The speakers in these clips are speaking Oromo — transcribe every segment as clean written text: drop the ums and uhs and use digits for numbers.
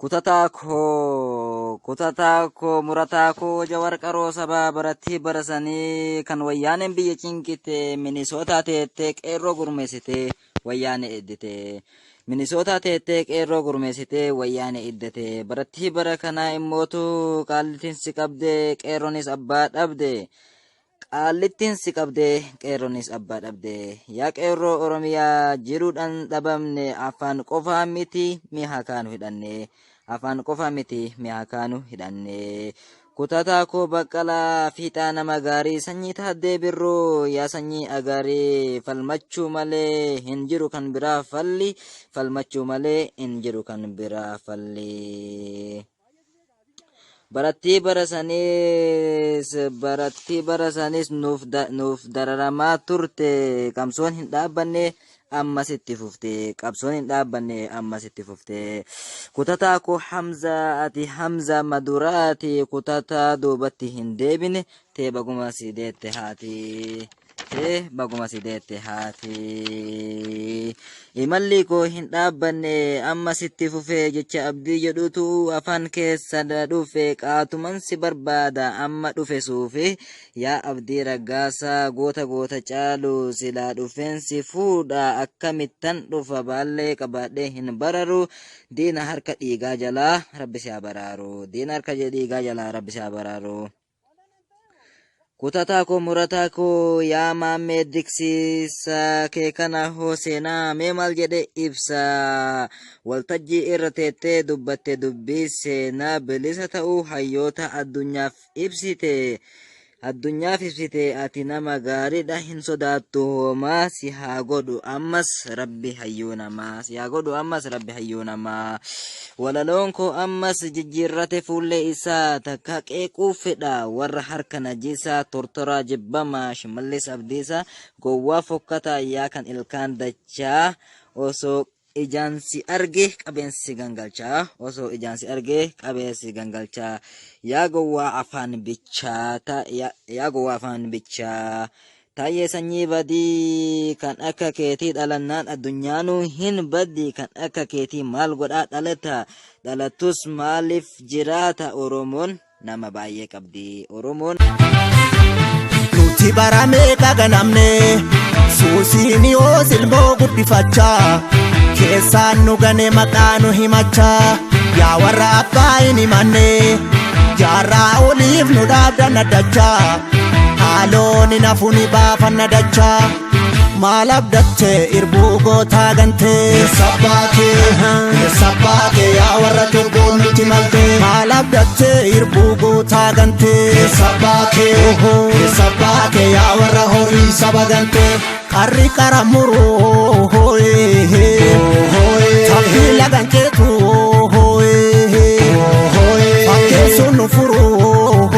Kutataa koo kutataa koo murataa koo Jawar qaroo sabaa barattii barasanii kan wayyaaneen biyya cinqite Minisootaa teettee qeerroo gurmeessite wayyaane eddite. Minisootaa teettee qeerroo gurmeessite wayyaane iddate. Barattii bara kanaa immootu qaallittiin si qabde qeerronis abbaa dhabde. Qaallittiin si qabde qeerronis abbaa dhabde. Yaa qeerroo Oromiyaa jiruudhaan dhabamne afaan qofaa miti mi'a kaanu hidhanne. Afaan qofaa miti mi'a kaanu hidhanne. Kutataa koo Baqqalaa fiixaa nama gaarii sanyii Taaddee Birruu yaa sanyii agaarii falmachuu malee hin jiru kan biraa falli falmachuu malee hin jiru kan biraa falli. Barattii bara saniis barattii bara saniis nuuf nuuf dararamaa turte qabsoon hin dhaabbanne ammas itti fufte qabsoon hin dhaabbanne ammas itti fufte. Kutataa koo Hamza ati Hamza maduraati kutataa duubatti hin deebine tee baguma si deette haati. Tee baguma si deette haati. Imalli koo hin dhaabbanne amma sitti fufee jecha abdii jedhutu afaan keessa dhufe qaatuman si barbaada amma dhufe suufi yaa abdii raggaasaa goota goota caalu silaa dhufeen si fuudha akkamittan dhufa baallee qabaadhee hin bararu diina harka dhiigaa jalaa rabbi si haa baraaru diina harka dhiigaa jalaa rabbi si haa baraaru. Kutataa koo murataa koo yaa maammee diksiisa kee kana hoo seenaa mee maal jedhe ibsa waltajjii irra teettee dubbatte dubbii seenaa bilisa ta'uu hayyoota addunyaaf ibsite addunyaaf ibsite ati nama gaariidha hin sodaattu homaa si haa godhu ammas rabbi hayyuu namaa si haa godhu ammas rabbi hayyuu namaa Walaloon koo ammas jijjiirrate fuullee isaa takka qeequu fedha warra harka najisaa tortoraa jibbamaa Shimallis Abdiisaa gowwaa fokkataa yaa kan ilkaan dachaa osoo ijaan si arge qabeen si gangalchaa osoo ijaan si arge qabee si gangalchaa yaa gowwaa afaan bichaa yaa gowwaa afaan bichaa Taayyee sanyii badii kan akka keetii dhalannaan addunyaanuu hin baddi kan akka keetii maal godhaa dhalata dhalattus maaliif jiraata Oromoon nama baay'ee qabdi Oromoon. Nuti baramee qaganamne suusiin yoo silmoo guddifachaa keessaan nu gane maqaa nu himachaa yaa warra abbaa hin himanne jaarraa oliif nu dhaabdan addachaa haaloon hin hafu ni baafanna dachaa maal abdattee irbuu gootaa gantee Eessa baatee? Eessa baatee yaa warra cubbuun nutti maltee? Maal abdattee irbuu gootaa gantee Eessa baatee? Eessa baatee yaa warra horii saba gantee? Qarri qara muruu tafii lagan ceetu fakkeessuun nu furuu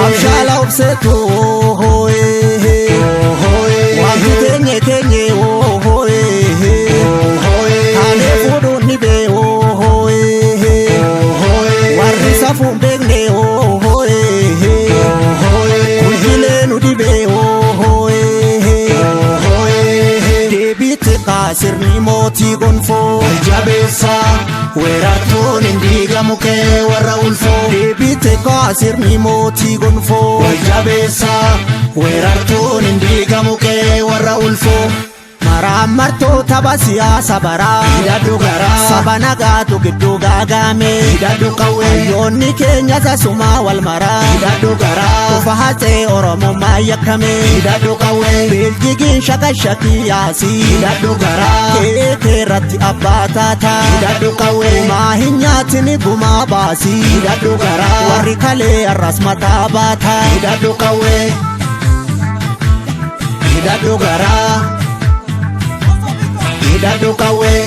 abshaala obseetu wanti teenye teenye taanee fuudhuun ni bee warri safuun beekne Kunjilee nu dhibee deebiitti kaasirni mootii gonfoo. Jabeessa weerartuun hin diigamu kee warra ulfoo. Deebiitti kaasirni mootii gonfoo. Jabeessa weerartuun hin diigamu kee warra ulfoo. Maraammartoo tapha siyaasa baraa. Hidhadhu garaa. Saba nagaatu gidduu gaagaame. Hidhadhu qawwee. Hayyoonni keenya sasumaa wal maraa. Hidhadhu garaa. Kufa haxee Oromummaa yakkame. Hidhadhu qawwee. Beeljigiin shakashakii yaasii. Hidhadhu garaa. Kee keerratti abbaa taataa. Hidhadhu qawwee. Gumaa hin nyaatini gumaa baasii. Hidhadhu garaa. Warri kalee arras mataa baataa. Hidhadhu qawwee. Hidhadhu garaa. Hidhadhu qawwee.